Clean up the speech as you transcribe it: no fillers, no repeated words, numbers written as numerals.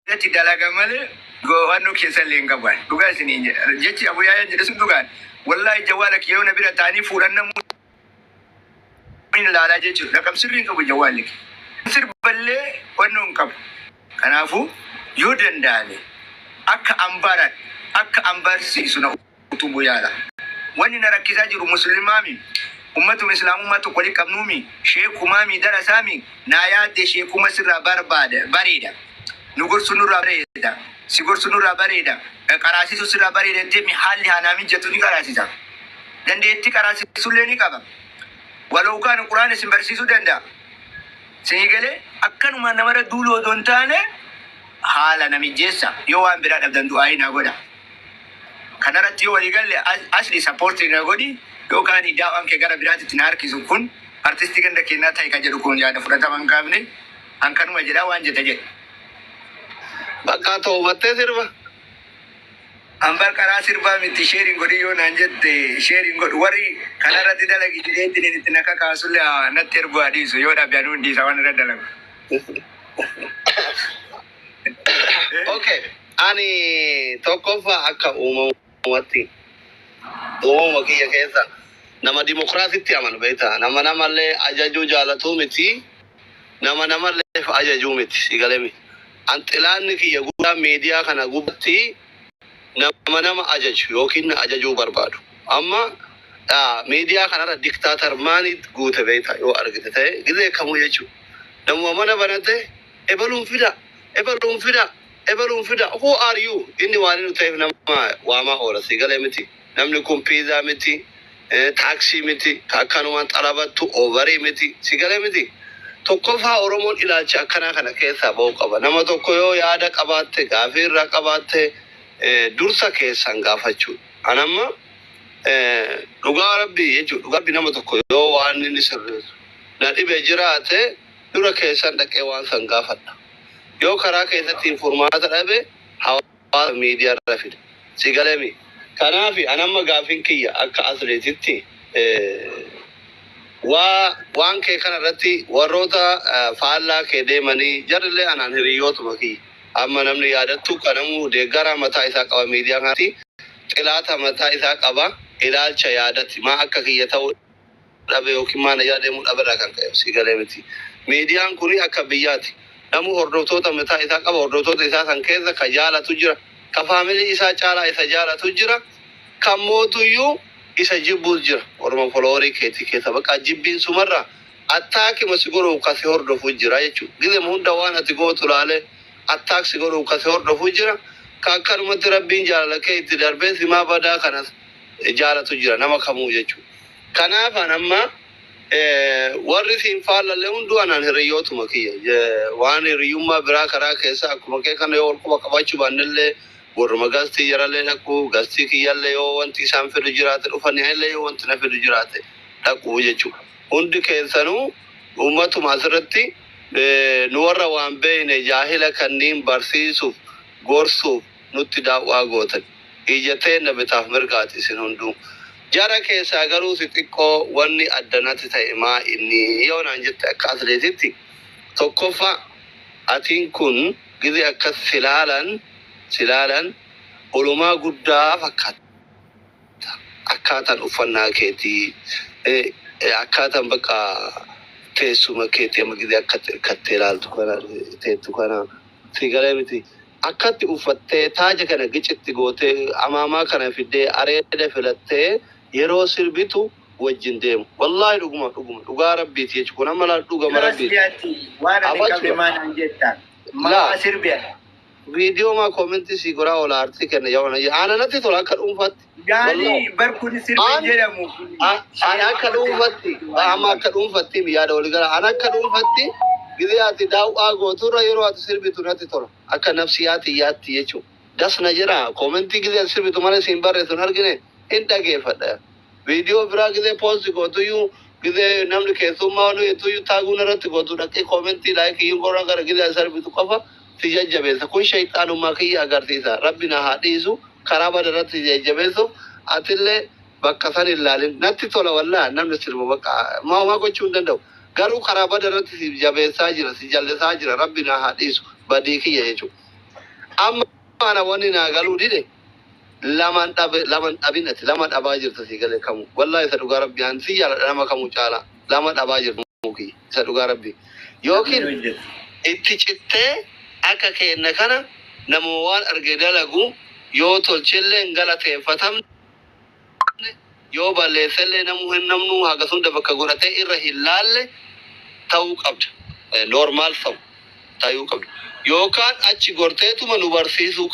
Irratti dalaga malee go'annoo keessa illee hin qabu. Dhugaa isiniin jedha. Jechi Abu Yaayaan jedhe sun dhugaan. Wallaahi jawwaala kiyya yoo na bira taa'anii fuudhan namuu hin ilaalaa jechuudha. Dhaqam sirrii hin qabu jawwaalli kiyya. Sirballee wannoo hin qabu. Kanaafuu yoo danda'ame akka an baradhu akka an barsiisu na utubuu yaala. Wanni na rakkisaa jiru muslimaami ummatuma islaamummaa tokko walitti qabnuumi sheekumaami darasaami naa yaadde sheekuma sirraa barbaada bareeda nu gorsu nurraa bareeda si gorsu nurraa bareeda qaraasisu sirraa bareeda jettee haalli haa naa mijjatu ni qaraasisa. Dandeettii qaraasisullee ni qaba. Walaw kaana quraana isin barsiisuu danda'a. Isinii galee akkanumaan namarra duuluu odoo hin taane haala na mijjeessa yoo waan biraa dhabdan du'aayii naa godha. Kanarratti yoo walii galle asli support na godhi yookaan daawaan kee gara biraatitti na harkisu kun artistii ganda keenyaa ta'e kan jedhu kun yaada fudhatama hin qabne an kanuma jedhaa waan jette jedhe. Bakka toobattee sirba. An bar karaa sirbaa miti share hin godhin yoo naan jette share hin godhu warri kanarratti dalagi jedheetti itti na kakaasullee haa natti ergu haa dhiisu yoo dhabe anuu hin dhiisa waan irra dalagu. Okay. Ani tokkoffaa akka uumamatti uumama kiyya keessa nama dimokiraasitti amanu beektaa. Nama namallee ajajuu jaalatuu miti. Nama namallee ajajuu miti si galemi. An xilaanni kiyya guddaa miidiyaa kana gubbatti nama nama ajaju yookiin na ajajuu barbaadu. Amma miidiyaa kanarra diktaatar maaliit guute beektaa yoo argite ta'e gizee kamuu jechuudha. Namuma mana banate ebaluun fida ebaluun fida ebaluun fida, who are you? Inni waan inni ta'eef nama waamaa oola si galee miti. Namni kun piizaa miti, taaksii miti, ka akkanumaan xalabattu oovarii miti si galee miti. Tokkoffaa Oromoon ilaalcha akkanaa kana keessaa ba'uu qaba. Nama tokko yoo yaada qabaatte gaafii irraa qabaatte dursa keessan gaafachuu. Anamma dhugaa rabbii jechuudha. Dhugaa rabbii nama tokko yoo waan inni sirreessu na dhibe jiraate dura keessan dhaqee waan san gaafadha. Yoo karaa keessatti furmaata dhabe hawaasa miidiyaa irra fida. Si galemi. Kanaaf anamma gaafiin kiyya akka atleetitti waa waan kee kana irratti warroota faallaa kee deemanii jarrillee anaan hiriyyootuma kiyya. Amma namni yaadattu kanamu deeggaraa mataa isaa qaba miidiyaa kanatti xilaata mataa isaa qaba ilaalcha yaadatti maa akka kiyya ta'uu dhabe yookiin maa na deemuu dhabe irraa kan ka'e si galee miti. Miidiyaan kun akka biyyaati. Namu hordoftoota mataa isaa qaba hordoftoota isaa san keessa ka jaalatu jira. Ka faamilii isaa caalaa isa jaalatu jira. Kan mootuyyuu isa jibbuus jira. Orma followerii keetii keessa bakka jibbiin sumarraa attackima si godhuuf ka si hordofu jira jechuudha. Gizema hunda waan ati gootu laalee attack si godhuuf ka si hordofu jira. Ka akkanumatti rabbiin jaalala kee itti darbee simaa badaa kanas jaalatu jira nama kamuu jechuudha. Kanaaf an amma warri siin faallallee hunduu anaan hiriyyootuma kiyya. Waan hiriyyummaa biraa karaa keessa akkuma kee kana yoo wal quba qabaachuu baannellee warruma gastii jarallee dhaqu gastii kiyyallee yoo wanti isaan fidu jiraate dhufanii illee yoo wanti na fidu jiraate dhaqu jechuudha. Hundi keessanuu uummatuma asirratti nu warra waan beekne jaahila kanniin barsiisuuf gorsuuf nutti daawwaa gootan. Ija teenna bitaaf mirgaati isin hunduu. Jara keessaa garuu si xiqqoo wanni addanatti ta'e maa inni yoo naan jette akka atleetitti tokkoffaa atiin kun gize akkas silaalan silaalan olumaa guddaa fakkaata. Akkaataan uffannaa keetii akkaataan bakka teessuma keetii amma gize akkatti hirkattee ilaaltu kana teettu kana si galee miti. Akkatti uffattee taaja kana gicitti gootee amaamaa kana fiddee areeda filattee yeroo sirbitu wajjin deemu. Wallaahi dhuguma dhuguma dhugaa rabbiiti jechuudha. Kun amma laal dhugama rabbiiti. Waan ani hin qabne maa naan jetta? Maa sirbiya? Viidiyoo maa commentii si godhaa oola aartii kenna yaa waan ana natti tola akka dhuunfaatti. Gaanii bar kun sirba hin jedhamu. Ani akka dhuunfatti amma akka dhuunfatti yaada walii gala ani akka dhuunfatti gizee ati daawwaa gooturra yeroo ati sirbitu natti tola akka nafsiyaati yaatti jechuudha. Das na jedha commentii gizee ati sirbitu malee siin barreessu hin argine hin dhageeffadha. Viidiyoo biraa gizee post gootuyyuu gizee namni keessummaa nu jettuyyuu taguun irratti gootu dhaqee commentii likeii hin godhan gara gizee ati sirbitu qofa si jajjabeessa. Kun shayxaanummaa kiyya agarsiisa. Rabbi na haa dhiisu karaa bada irratti si jajjabeessuuf atillee bakka san hin laalin. Natti tola wallaa namni sirbu bakka maa gochuu hin danda'u. Garuu karaa bada irratti si jabeessaa jira si jallisaa jira rabbi na haa dhiisu badii kiyya jechuudha. Amma ana wanni naa galuu dide laman dhabe, laman dhabin, ati lama dhabaa jirta si galee kamu. Wallahi, isa dhugaa rabbi, an si jaaladha nama kamu caala. Lama dhabaa jirta muki, isa dhugaa rabbi. Yookiin itti cittee akka kenna kana nama waan arge dalagu yoo tolchellee hin galateeffatamne, yoo balleessellee namu hin namnu haga sunda bakka godhatee irra hin laalle ta'uu qabda. Normal ta'u ta'uu qabda. Yookaan achi gorteetuma nu barsiisuu.